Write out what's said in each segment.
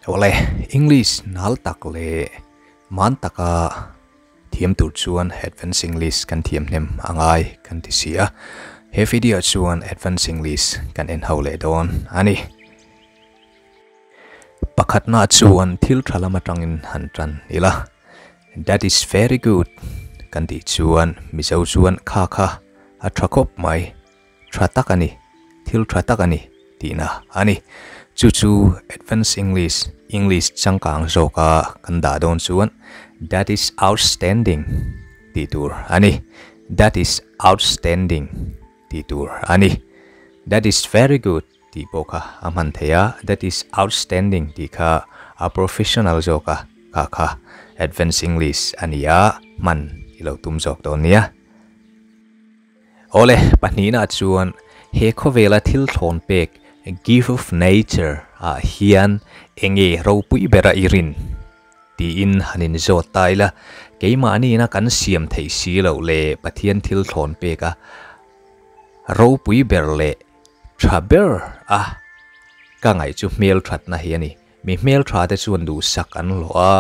Awle, English nal tak leh man taka thiam tur chuan Advance English kan thiam hnem angai kan ti si a. He video chuan Advance English kan en ho leh dawn ani. Pakhatna chuan thil tha lam atangin han tan ila. That is very good kan tih chuan Mizo chuan kha kha a tha khawp mai, tha tak ani, thil tha tak ani tihna ani. Chu chu Advance English, English changkang zawka kan dah dawn chuan That is outstanding tih tur ani. That is outstanding tih tur ani. That is very good tih pawh kha a hman thei a, that is outstanding tih kha a professional zawk a, kha kha Advance English a ni a, hman i lo tum zawk dawn nia. Awle, pahnihna chuan he khawvela thil thlawn pek, gift of nature, ah hian enge ropui bera i rin? tiin han inzawt ta ila, keimahniina kan siam theih si loh leh Pathian thil thlawn pek a ropui ber leh Tha ber a ka ngaih chu hmel thatna hi a ni. Mi hmel tha te chuan duhsak an hlawh a,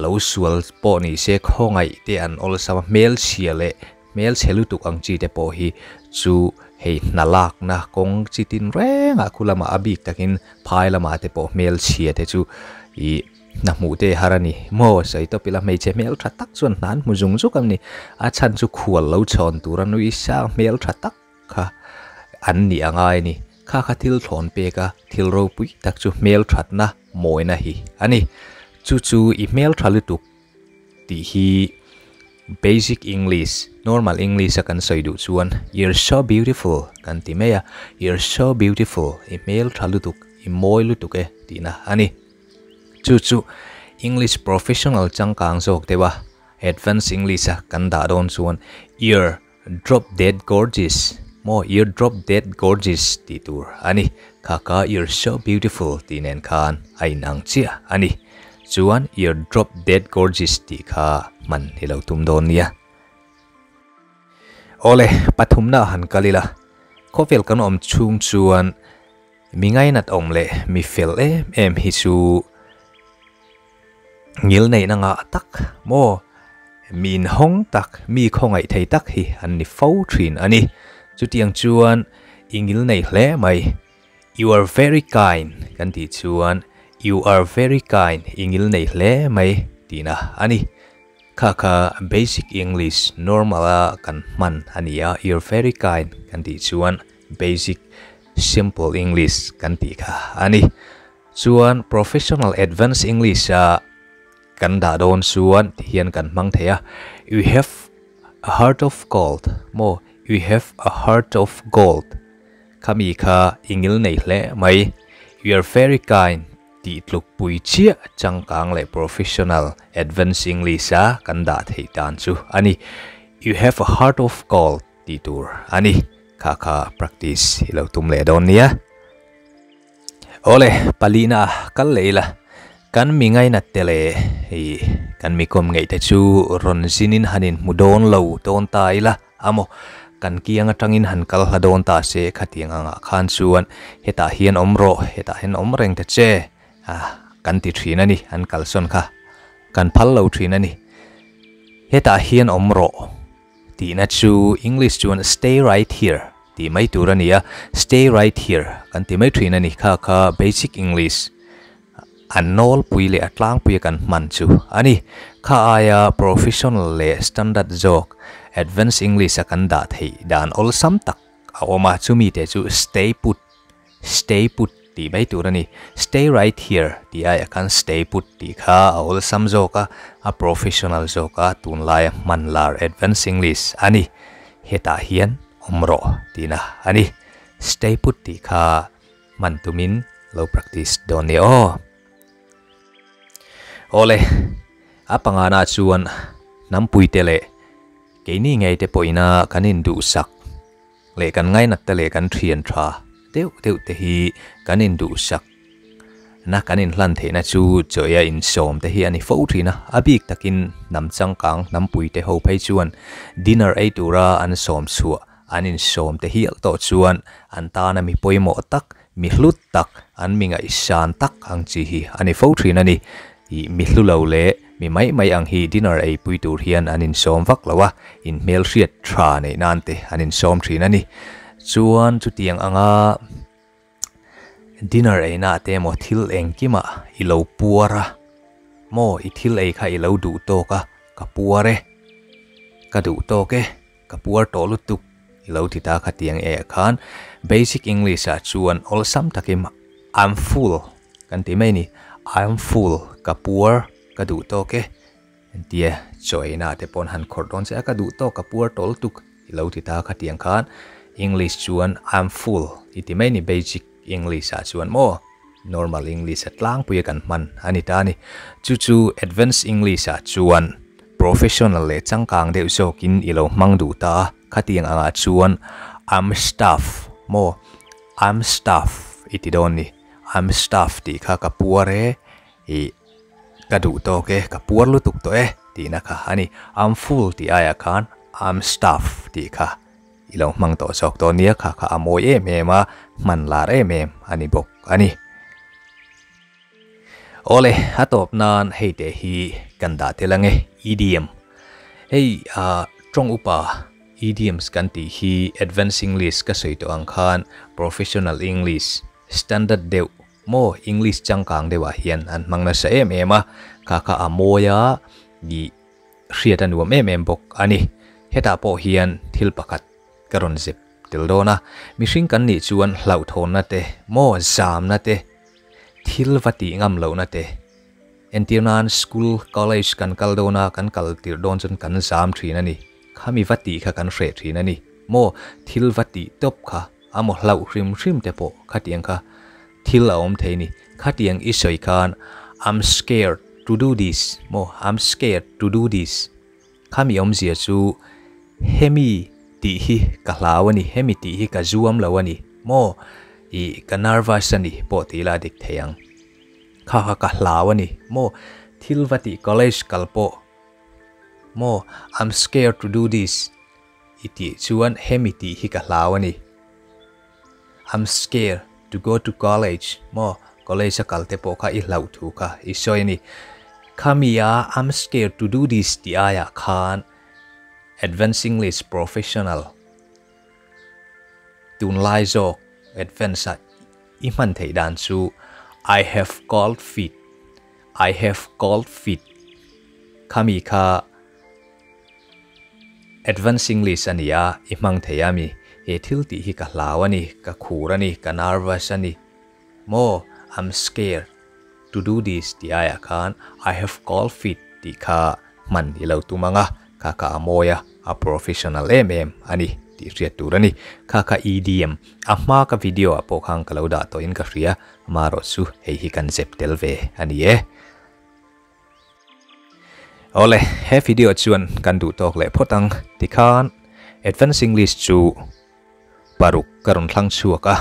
lo sual pawh ni se khawngaih te an awlsam a, hmelchhia leh hmelchhe lutuk ang chi te pawh hi chu hei hna lakna kawng chi tin rengah khu lamah a bik takin phai lamah te pawh hmelchhia te chu ih hna hmuh te har a ni. Maw sawi tawp ila hmeichhe hmel tha tak chuan hna an hmu zung zuk a ni. A chhan chu khual lo chhawn tur a nui sang hmel tha tak. Kha an nih a ngai a ni. Kha kha thil thlawn pek a, thil ropui tak chu hmel thatna mawina hi a ni. Chu chu i hmel tha lutuk tih hi basic English, normal English a kan sawi duh chuan you're so beautiful kan ti mai a, you're so beautiful, i hmel tha lutuk, i mawi lutuk e tihna a ni. Chu chu English professional changkang zawk deuh a, advanced English a kan dah dawn chuan you're Drop dead gorgeous maw you're drop dead gorgeous tih tur a ni. Kha kha you're so beautiful tih nen khan a inang chiah a ni. Chuan you're drop dead gorgeous tih kha hman i lo tum dawn nia. Awle, pathumna han kal ila. Khawvel kan awm chhung chuan mi ngainat awm leh mi fel em em hi chu Ngil neihna ngah tak maw? Mi inhawng tak, mi khawngaih thei tak hi an ni fo thin a ni. Chutiang chuan i ngil nei hle mai. You are very kind kan tih chuan You are very kind, i ngil nei hle mai tihna a ni. Kha kha basic English normal a kan hman a ni a, You're very kind kan tih chuan basic simple English kan tih kha a ni. Chuan professional advance English a kan dah dawn chuan ti hian kan hmang thei a, You have a heart of gold maw, you have a heart of gold khami kha i ngil nei hle mai, you are very kind tih tluk pui chiah changkang leh professional advance English a kan dah theih dan chu a ni, you have a heart of gold tih tur a ni, kha kha practice i lo tum leh dawn nia. Awle, palina kal leh ila, kan mi ngainat te leh i kan mi kawm ngeih te chu rawn zinin han inhmu dawn lo dawn ta ila amaw, kan kiang atangin han kal hla dawn ta se khatiang angah khan chuan hetah hian awm rawh, hetah hian awm reng ta che a kan ti thin a ni, an kalsawn kha kan phal lo thin a ni. Hetah hian awm rawh. Tihna chu English chuan stay right here tih mai tur a ni a, stay right here kan ti mai thin a ni. Kha kha basic English a nawlpui leh a tlangpuia kan hman chu a ni. Kha aia professional leh standard zawk advanced English a kan dah theih dan awlsam tak a awm a, chumi te chu stay put Stay put tih mai tur a ni. Stay right here tih aiah khan stay put tih kha a awlsam zawk a, a professional zawk a, tunlaia hman lar advance English a ni. Hetah hian awm rawh tihna a ni. Stay put tih kha hman tumin lo practice dawn nia aw. Awle, a pangana chuan hnampuite leh keini ngei te pawhina kan induhsak. Leh kan ngainat te leh kan thian tha deuh deuh te hi kan induhsak na kan inhlan theihna chu chawia insawm te hi a ni fo thin a, a bik takin hnam changkang hnampui te ho phei chuan dinner ei tura an sawm chhuah an insawm te hial tawh chuan an tana mi pawimawh tak. Mi hlu tak, an mi ngaihsan tak ang chi hi a ni fo thin a ni. Ih, mi hlu lo leh mi mai mai ang hi dinner ei pui tur hian an insawm vak lo a, inhmelhriat tha neih nan te an insawm thin a ni. Chuan chutiang anga dinner eina te emaw thil engkimah i lo puar a, maw i thil ei kha i lo duh tawk a, ka puar e, ka duh tawk e, ka puar tawh lutuk i lo ti ta khatiang e ah khan basic English ah chuan awlsam takin I'm full kan ti mai a ni, I'm full ka puar ka duh tawk e entia chaw eina te pawh an han khawrh dawn che a ka duh tawk ka puar tawh lutuk i lo ti ta khatiang khan English chuan I'm full i ti mai a ni basic English ah chuan maw normal English a tlangpui a kan hman a ni ta a ni. Chu chu Advanced English ah chuan professional leh changkang deuh zawkin i lo hmang duh ta a, khatiang angah chuan I'm stuffed maw I'm stuffed i ti dawn ni. I'm stuffed tih kha ka puar e, ih ka duh tawk e, ka puar lutuk tawh e tihna kha a ni. I'm full tih aiah khan I'm stuffed tih kha. I lo hmang tawh zawk dawn nia kha kha a mawi em em a, hman lar em em a ni bawk a ni. Awle, a tawp nan hei teh hi kan dah tel ange, idiom. Hei ah tawng upa idioms kan tih hi Advanced English ka sawi tawh ang khan Professional English, Standard deuh maw English changkang deuhah hian an hmang nasa em em a, kha kha a mawi a, ih Hriat a nuam em em bawk a ni. Hetah pawh hian thil pakhat ka rawn zep tel dawn a, mihring kan nih chuan hlauhthawnna te, maw zamna te, thil va tih ngam lohna te, entir nan school, college kan kal dawn a, kan kal tirh dawn chuan kan zam thin a ni. Khami va tih kha kan hreh thin a ni. Maw thil va tih tawp kha a maw hlauh hrim hrim te pawh khatiang kha thil a awm thei ni. Khatiang i sawi khan I'm scared to do this maw I'm scared to do this khami awmzia chu hemi tih hi ka hlau a ni, hemi tih hi ka zuam lo a ni maw ih ka nervous a ni pawh tih ila dik thei ang. Kha kha ka hlau a ni maw thil va tih college kal pawh maw I'm scared to do this i tih chuan hemi tih hi ka hlau a ni. I'm scared to go to college maw college a kal te pawh kha i hlauh thu kha i sawi a ni. Khami a I'm scared to do this tih aiah khan Advanced English Professional tunlai zawk advance a i hman theih dan chu I have cold feet I have cold feet khami kha Advance English a ni a, i hmang thei a mi? He thil tih hi ka hlau a ni, ka khur a ni, ka nervous a ni. Maw, I'm scared to do this tih aiah khan I have cold feet tih kha hman i lo tum ang a, kha kha a mawi a, a professional em em a ni tih hriat tur a ni. Kha kha idiom a hma ka video ah pawh khan ka lo dah tawhin ka hria, amaherawh chu hei hi kan zep tel ve a ni e. Awle, he video chuan kan duh tawk leh phawt ang. Tikhan Advance English chu paruk ka rawn thlang chhuak a.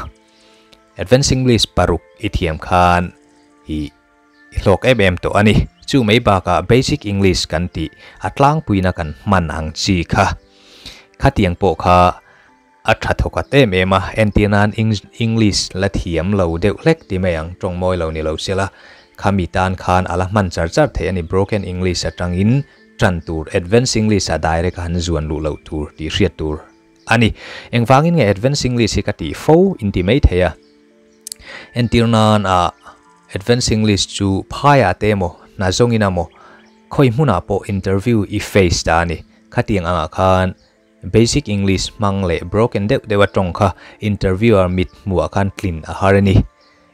Advance English paruk i thiam khan i i hlawk em em tawh a ni. Chu mai bakah Basic English kan tih a tlangpuina kan hman ang chi kha. Khatiang pawh kha a tha thawk at em em a, entir nan English la thiam lo deuh hlek ti mai ang, tawng mawi lo ni lo sela, khami tan khan a la hman char char theih a ni, broken English atangin tan tur, advance English ah direct a han zuan luh loh tur tih hriat tur a ni. Engvangin nge advance English hi ka tih fo in ti mai thei a, entir nan ah advance English chu phaiah te emaw, hna zawngin emaw, khawi hmunah pawh interview i face ta a ni, khatiang angah khan Basic English hmang leh broken deuh deuh a tawng kha interviewer mit hmuh ah khan tlin a har a ni.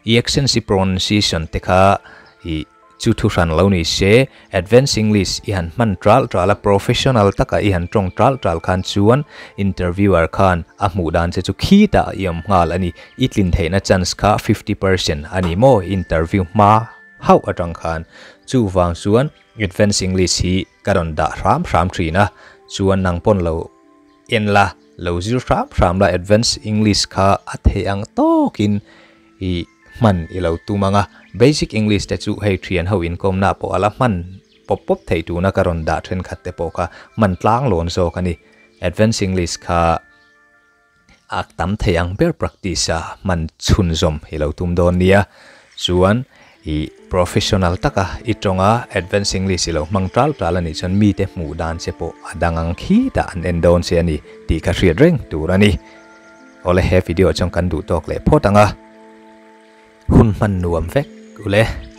I accents i pronunciation te kha i chu thu hran lo ni se, Advanced English i han hman tral tral a professional taka i han tawng tral tral khan chuan interviewer khan a hmuh dan che chu khitah i awm nghal a ni. I tlin theihna chance kha 50% a ni maw interview hma hauh atang khan. Chuvang chuan Advanced English hi ka rawn dah hram hram thin a, chuan nang pawn lo en la, lo zir hram hram la Advanced English kha a theih ang tawkin i hman i lo tum ang a, Basic English te chu hei thian ho inkawmna pawh a la hman pawp pawp theih tuna ka rawn dah thenkhat te pawh kha hman tlang lawn zawk a ni, Advanced English kha. A tam thei ang ber practice a hman chhunzawm i lo tum dawn nia. Chuan i professional taka i tawnga Advanced English i lo hmang tal tal a nih chuan mite hmuh dan che pawh a dang ang khi dah an en dawn che a ni tih kha hriat reng tur a ni. Awle he video chuan kan duh tawk leh phawt ang a. Hun hman nuam vek ule.